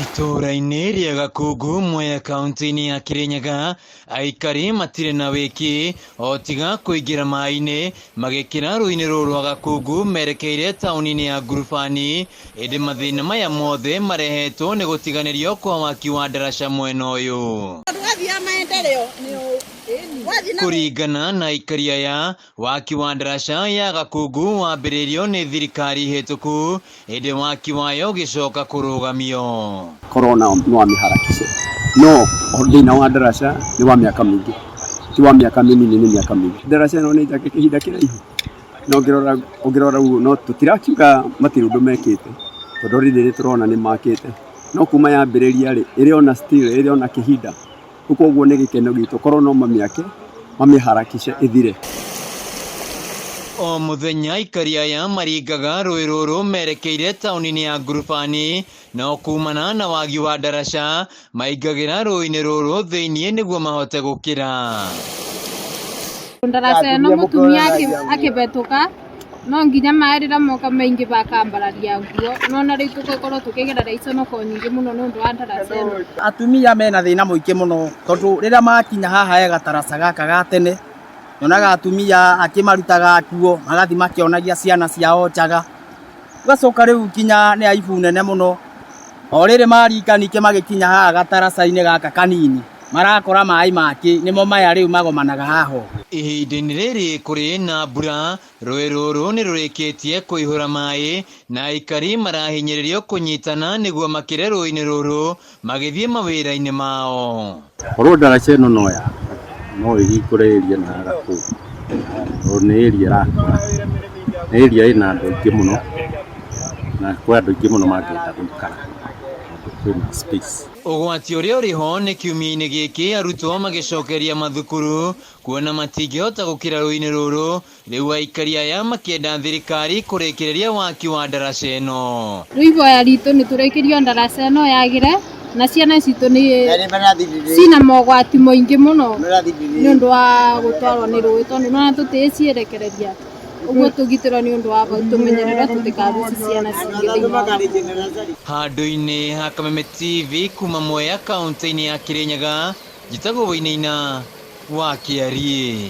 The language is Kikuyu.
Itũũra-inĩ rĩa Gakungu, Mwea kaunti-inĩ ya Kirinyaga, aikari matirĩ na wĩki o tiga kũingĩra maĩ-inĩ magĩkĩra rũĩ-inĩ rũrũ rwa Gakungu merekeire taũni-inĩ ya Ngurubani, ĩndĩ mathĩna maya mothe marehetwo nĩ gũtiganĩrio kwa waki wa ndaraca mwena ũyũ. Kũringana na aikari aya, Waki wa ndaraca ya Gakungu wambĩrĩirio nĩ thirikari hĩtũku, ĩndĩ waki wayo ũgĩcoka kũrũgamio. Corona no amĩharakishe no thĩna wa ndaraca nĩ wa mĩaka mĩingĩ ti wa mĩaka mĩnini nĩ mĩaka mĩingĩ ndaraca ĩno nĩ njake ihinda kĩraihu na ũngĩrora ũngĩrora ũguo no tũtirakiuga matirĩ ũndũ mekĩte tondũ rĩrĩ nĩ tũrona nĩ makĩte no kuma yambĩrĩria rĩ ĩrĩ ona still ĩrĩ ona kĩhinda Rĩu koguo nĩ gĩkeno gitũ korwo no mamĩake mamĩharakishe ĩthire. O mũthenya aikari aya maringaga rũĩ rũrũ merekeire taũni-inĩ ya Ngurubani, no kumana na wagi wa ndaraca, maingagĩra rũĩ-inĩ rũrũ thĩinĩ nĩguo mahote gũkĩra. Ndaraca ĩno mũtumia akĩbetũka no nginya maĩ rĩrĩa moka maingĩ bakambararia nguo no na rĩu tũgakorwo tũkĩgerera iconoko nyingĩ mũno nĩ ũndũ wa ndaraca ĩno. Atumia mena thĩna mũingĩ mũno tondũ rĩrĩa makinya haha he gataraca gaka ga tene, nyonaga atumia angĩ marutaga nguo magathiĩ makĩonagia ciana ciao njaga, ũgacoka rĩu nginya nĩ aibu nene mũno, o rĩrĩ maringa ningĩ magĩkinya haha gataraca-inĩ gaka kanini, marakora maĩ mangĩ nĩmo maya rĩu magomanaga haha ũguo. Ihinda-inĩ rĩrĩ kũrĩ na mbura, rũĩ rũrũ nĩ rũrĩkĩtie kũihũra maĩ na aikari marahinyĩrĩrio kũnyitana nĩguo makĩre rũĩ-inĩ rũrũ magĩthiĩ mawĩra-inĩ mao. Korwo ndaraca ĩno no yakwo, no ĩhingũre area ĩno ya Gakungu tondũ nĩ area ĩrakũra, nĩ area ĩna andũ aingĩ mũno na kwĩ andũ aingĩ mũno mangĩenda gũikara tondũ kwĩna space. Ũgwati ũrĩa ũrĩ ho nĩ kiumia-inĩ gĩkĩ arutwo magĩcokeria mathukuru kuona matingĩhota gũkĩra rũĩ-inĩ rũrũ, rĩu aikari aya makĩenda thirikari kũrĩkĩrĩria waki wa ndaraca ĩno. Rĩu ihoya ritũ nĩ tũrĩkĩrio ndaraca ĩno yagĩre na ciana citũ nĩ cina mogwati maingĩ mũno nĩ ũndũ wa gũtwarwo nĩ rũĩ tondũ nĩ wona tũtĩciĩrekereria. Ũguo tũgitĩrwo nĩ ũndũ wa bau tũmenyererwo tũtikaruci ciana cingĩ thĩinĩ wa Handũ-inĩ ha Kameme TV kuma Mwea kaunti-inĩ ya Kirinyaga, njĩtagwo Wainaina wa Kĩariĩ.